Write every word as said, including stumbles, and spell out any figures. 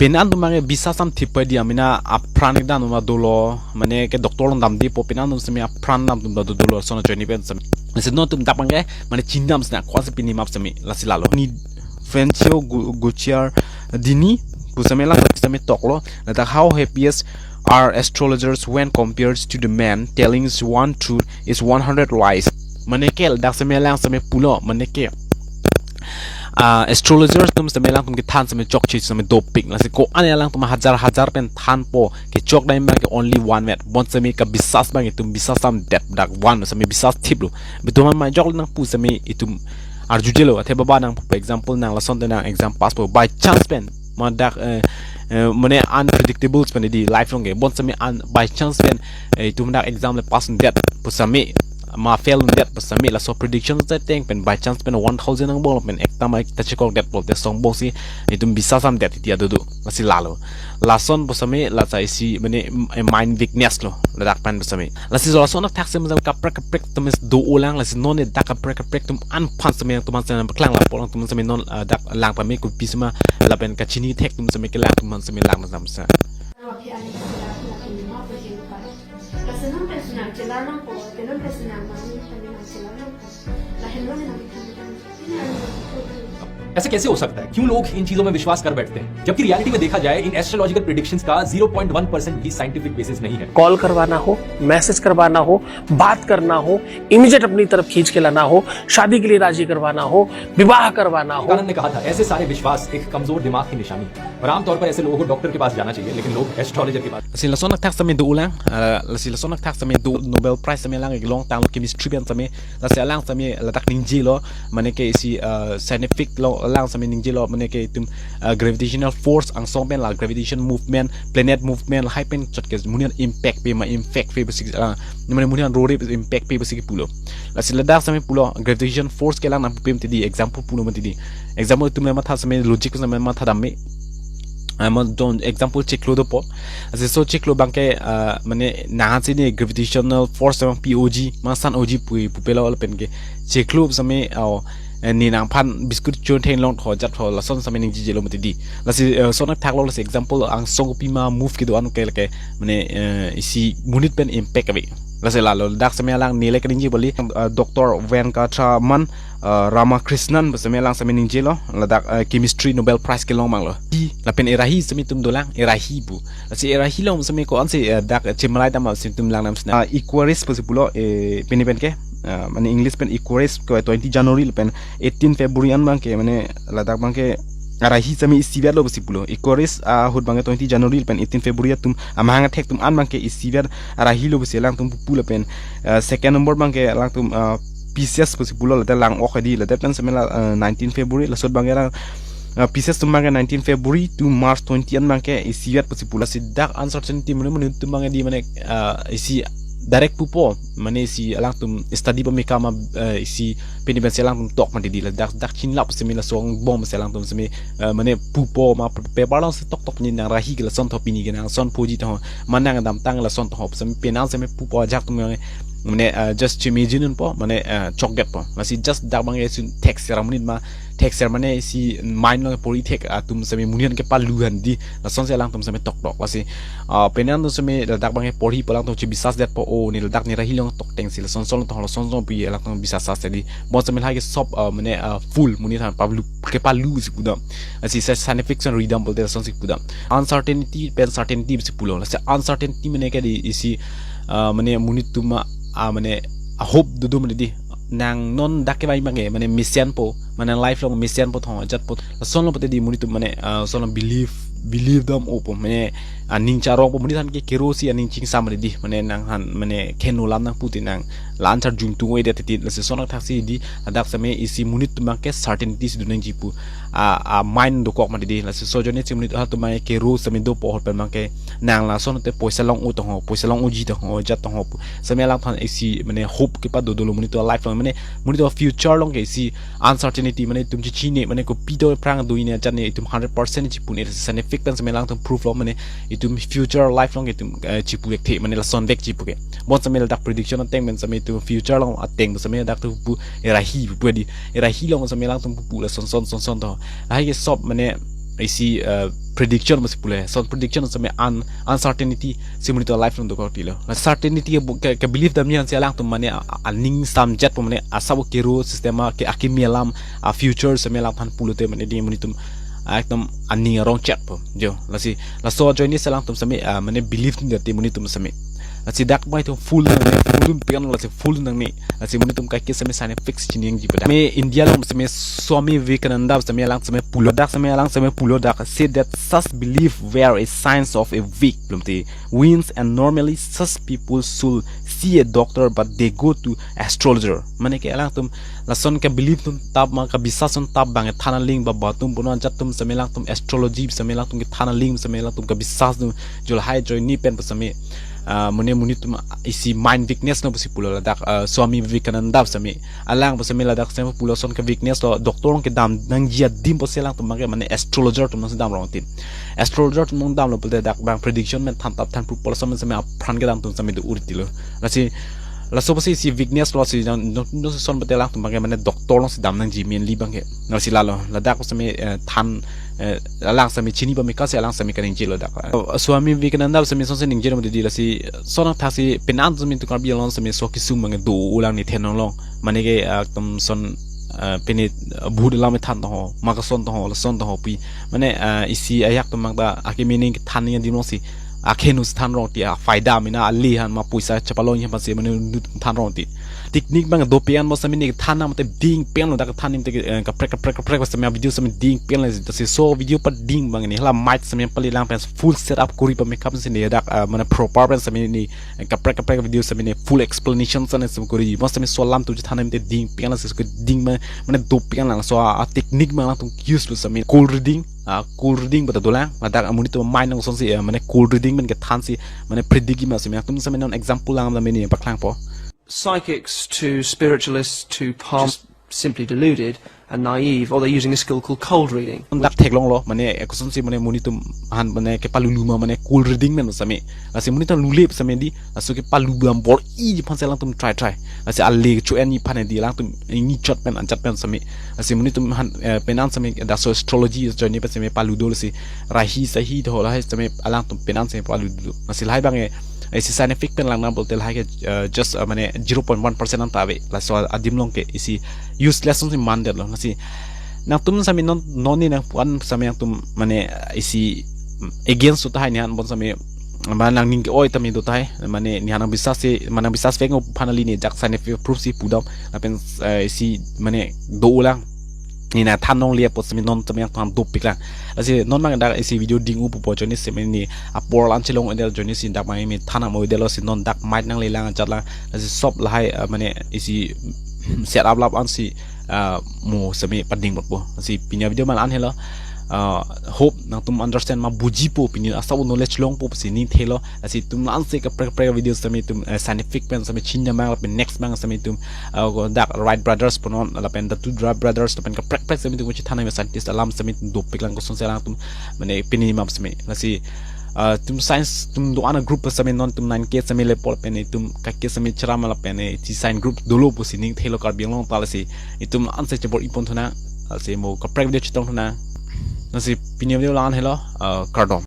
Penang atum abangke bisas athip pai di, amena apran ekdam atum dolo, mane ke doctor along damdepo, penang atum seme apran dam atum do dolo, lason ajoine pen seme. Lasi non atum dak abangke mane chinidam sena, ko-an si pinimap seme, lasi lalo. Ni Francio Gu- Gucciardini pu seme, la seme toklo, ladak how happiest are astrologers when compared to the man telling one truth is one hundred lies. Mane ke ladak seme alang seme pulo, mane ke ah, astrologer atum seme alangtum kethan seme chokche seme dopik. Lasi ko-an alangtum hajar hajar pen thanpo, kechok dam abangke only one met. Bonseme kabisas abang itum bisas damdet, dak one seme bisas thiplo. Itum mai jok nangpu seme itum arjujelo, athe baba nangpu, example nang lason te nang exam passpo, by chance pen ma dak, eh, eh, mane unpredictable pen di life along ke. Bonseme un by chance pen, eh, itum dak exam le pass undet pu seme, ma fail undet pu seme, laso prediction seteng pen by chance pen one thousand angbong pen ekta ma ekta chekokdetpo, te songbong si itum bisas damdet titi adodo. Lasi lalo. Lason pu seme, lasi isi mane, eh, mind weakness lo, ladak pen pu seme. Lasi lason athak seme jam kaprek kaprek atum do-olang, lasi non dak kaprek kaprek atum aphan seme atum seme paklang lapu alangtum seme non, ah, dak lang pame kopi sema lapen kachini thek atum seme kelang atum seme lang masam sa. ऐसा कैसे हो सकता है? क्यों लोग इन चीजों में विश्वास कर बैठते हैं, जबकि रियलिटी में देखा जाए, इन एस्ट्रोलॉजिकल प्रेडिक्शंस का ज़ीरो पॉइंट वन परसेंट भी साइंटिफिक बेसिस नहीं है। कॉल करवाना हो, मैसेज करवाना हो, बात करना हो, इमीडिएट अपनी तरफ खींच के लाना हो, शादी के लिए राजी करवाना हो, विवाह करवाना हो। आनंद ने कहा था, ऐसे सारे विश्वास एक कमजोर दिमाग की निशानी है और आमतौर पर ऐसे लोगों को डॉक्टर के पास जाना चाहिए, लेकिन लोग एस्ट्रोलॉजर के पास। Lasi lason athak seme do-olang, ah, lasi lason athak seme do, Nobel Prize seme alang kelong tanglo chemistry pen seme, lasi alang seme ladak ningjelo, mane ke isi, ah, scientific lo alang seme ningjelo, mane ke itum, ah, gravitational force angsong pen, la gravitation movement, planet movement, lahai pen chot ke monit an impact pe ma impact pe pusi, ah, mane monit an rore impact pe pusi kepulo. Lasi ladak seme pulo, gravitation force ke alang nangpu pame tidi, example pulo mati di. Example itum le matha seme logic seme matha dam me. Ah, ma don example chiklo dopo. Lasi laso chiklo abangke, ah, mane nanghan si ne gravitational force abang P O G, ma sun O G pu, pupelo lapen ke chiklo seme, oh, eh, ne nangphan biscuit chun theng longtho jatho, lason seme ningjelo mati di. Lasi, eh, lason athak lo, lasi example angsong kopi ma move kedo-an ke lake, mane, eh, isi monit pen impact ave. Lasi lalo, dak seme alang ne le keningje bali, eh, Doctor Venkatraman, eh, Ramakrishnan pu seme alang seme ningjelo, ladak, eh, chemistry Nobel Prize kelong abang lo. Di, lapen erahi seme itum dolang, erahi pu. Lasi erahi along seme ko-an si, eh, dak chemalai dam si itum langnam sena. Ah, Aquarius pusi pulo, eh, pini pen ke, ah, mane English pen Aquarius ke twenty January lapen eighteen February an abangke, mane ladak abangke erahi seme isivet lo pusi pulo. Aquarius ahut abangke twenty January lapen eighteen February atum amahang athek atum an abangke isivet erahi lo pusi alangtum pupu lapen, ah, second number abangke alangtum, ah, Pisces pusi pulo, ladak lang-ok di, ladak pen seme la, ah, nineteen February, laso ahut abangke alang, ah, Pisces atum abangke nineteen February to March twenty an abangke isivet pusi pulo. Lasi dak uncertainty mane monit atum abangke di mane, ah, isi direct pupo, mane isi alangtum study pame kama, eh, isi pini pen si alangtum tok mati di, ladak dak chinlap seme laso angbong si alangtum seme, eh, mane pupo ma paper along si toktok ni nang rahi ke lason tho, pini ke nang son puji tho, ma nang damtang lason tho, seme penang seme pupo ajak atum mane, eh, just imagine po, mane, eh, chokdetpo. Lasi just dak abangke sun thek sera monit ma, thek ser mane isi mind along pori thek atum seme monit an kepalu han di, lason si alangtum seme toktok. Lasi, ah, penang atum seme dak abangke porhi pu alangtum chebisas detpo, oh, ne ladak ne rahi along tokteng si lason son tho, lason son pu alangtum bisas sas di. Bon seme lahai ke sob, ah, mane, ah, full monit aphan palu kepalu si pudam. Lasi scientific son ridam pulote lason si pudam. Uncertainty pen certainty si pulo. Lasi uncertainty mane ke di isi, ah, mane monit atum, ah, mane, ah, hope dodo mati di. Nang non dak kevai abangke, mane mesen po, mane life along mesen po tho, ajat po. Lason lo pute di monit atum mane, ah, lason lo believe, believe dam-opo, mane aning charongpo, monit aphan ke kero si aning chingsam mati di, mane nangphan, mane kheno alam nangpu te nang la-an charjung tung-e det titi, lasi lason athak si di, ladak seme isi monit atum abangke certainty si do nangji pu, ah, ah, mind dokok mati di, lasi laso ajoine si monit atum abangke kero seme dopo ahut pen abangke nang lason te poisa long-o tho, poisa long-oji tho, ajat tho pu. Seme alangphan isi mane hope kepado dolo monit atum life along, mane monit atum future along ke isi uncertainty, mane itum chechine, mane kopi do aphrang do-i ne ajat ne itum hundred percent chipu ne, scientific pen seme alangtum proof lo, mane itum future life along itum, eh, chipu vekthe, mane lason vek chipu ke. Bon seme ladak prediction ateng pen seme itum future along ateng seme dak atum pu erahi pu di, erahi along seme alangtum pu lason son son son tho. Lahai ke sob mane isi, eh, prediction pusi pulo. Lason prediction seme un-, uncertainty si monit atum life along dokok tilo. La certainty ke bu-, ke, ke belief damji ansi alangtum mane a-, a-, aning samjat pu mane asap kero system a ke akimi alam a future seme alangphan pulote mane di monit atum, ah, ekdom aning arong chet po. Jo, lasi, laso ajoine si alangtum seme, ah, mane belief atum dati monit atum seme. Lasi dak mai atum full nangne, full dun pian lasi full nangne. Lasi monit atum kaike seme scientific si chiningji pada. Me India along seme Swami Vivekananda seme alang seme pulo dak seme alang seme pulo dak say that such belief were a signs of a weak, belum te, wins, and normally such people should see a doctor but they go to astrologer. Mane ke alangtum lason ke belief atum tap ma ke bisas atum tap abang than aling ba batum puno anjat atum seme alangtum astrology seme alangtum ke than aling seme alangtum ke bisas atum jo lahai ajoine pen pu seme, ah, mane monit atum isi mind weakness lo pusi pulo ladak, ah, Swami Vivekananda seme alang pu seme ladak seme pulo lason ke weakness lo doctor along kedam nangji adim pusi alangtum abang ke mane astrologer atum nangsi damrong tin. Astrologer atum nangdamlo pulote dak abang prediction pen than tap than pru pulo seme seme apran kedam atum seme do-ur tilo. Lasi laso pusi isi weakness lo si jang no, no son pute alangtum abang ke mane doctor along si dam nangji mainly abang ke. Lasi lalo ladak seme, eh, than, eh, alang seme chini pame ka si alang seme kaningjelo dak. Eh, Swami Vivekananda seme sonsi ningje mo di lasi son athak si penan seme tu Karbi Anglong seme so kisung abang ke do-o lang ne thenong long. Mane ke, ah, atum son, ah, pine, ah, bhut alam than to ho, ma kason to ho, lason to ho pi. Mane, ah, isi ajak atum abang ta akimi ning than ning adim along si akhenu than rong ti, ah, faida mina ali han ma puisa chapalong aphan si mane nut than rong ti. Technique abang dopik an mo seme ne than nam te ding pen lo dak than ning te, eh, kaprek kaprek kaprek seme video seme ding pen lo si so video pading abang ne hala mic seme pali lang pen full setup kori pa makeup si ne dak, ah, mane proper pen seme ne kaprek kaprek video seme ne full explanation sene seme kori. Mo seme so alam tu than ning te ding pen lo si so ding ma mane dopik an lang so a, a technique abang alangtum use lo seme cold reading, ah, cold reading bata dolang. Ladak amonit atum mind nang sonsi, eh, mane cold reading pen kethan si mane predict ma seme atum seme non example lang seme ne paklangpo. Psychics to spiritualists to palm, just simply deluded and naive, or they're using a skill called cold reading. Dak theklonglo mane, eh, kosonsi mane monit atum han mane kepalulu ma mane cold reading pen seme. Lasi monit atum lule seme di, laso kepalu abang bor-iji aphan si alangtum try try. Lasi ale chu en ni aphan di alangtum ni chot pen anjat pen seme. Lasi monit atum han, eh, penan seme dak so astrology ajoine pen seme palu dolo si rahi sahi do lahai seme alangtum penan seme palu dolo. Lasi lahai abang, eh, isi scientific pen lang nang pulote lahai ke, eh, just, eh, mane zero point one percent anta ave. Laso adim along ke isi useless si mandetlo. Lasi nangtum seme non, non ne nangpu-an seme nangtum mane isi against do tahai ne han bon seme mane nangning ke-oi tame do tahai mane ne han nang bisas si mane nang bisas vek ngo aphan kali ne jak scientific proof si pudam lapen, eh, isi mane do-o lang. Ne nangthan longle apot seme non seme nangthan dopik lang. Lasi non abang dak isi video ding-o pupo ajoine seme ne apor lan chelong-edetlo ajoine si dak abang me than mo-edetlo si non dak mic nangle lang anjat lang. Lasi sob lahai, eh, mane isi setup lap ansi, ah, mo seme pading botpo. Lasi pini avideo ma la-an helo. Ah, hope nangtum understand ma bujipo pini asap knowledge longpo pusi ning thelo. Lasi itum la-ansi kaprek kaprek video seme itum, eh, scientific pen seme chinine abang lapen next abang seme itum, ah, ko dak Wright Brothers punon lapen the two Wright Brothers lapen kaprek kaprek seme itum chethan nang scientist alam seme itum dopik lang kosonsi alangtum mane pini ma seme. Lasi, ah, itum science itum do-an group seme non itum nine K seme lepo lapen itum kaike seme chera ma lapen isi science group dolo pusi ning thelo Karbi Anglong ta lasi itum la-ansi chebor-i pon thu nang. Lasi mo kaprek video chetong thu nang. Lasi pini video la-an helo, ah, kardom.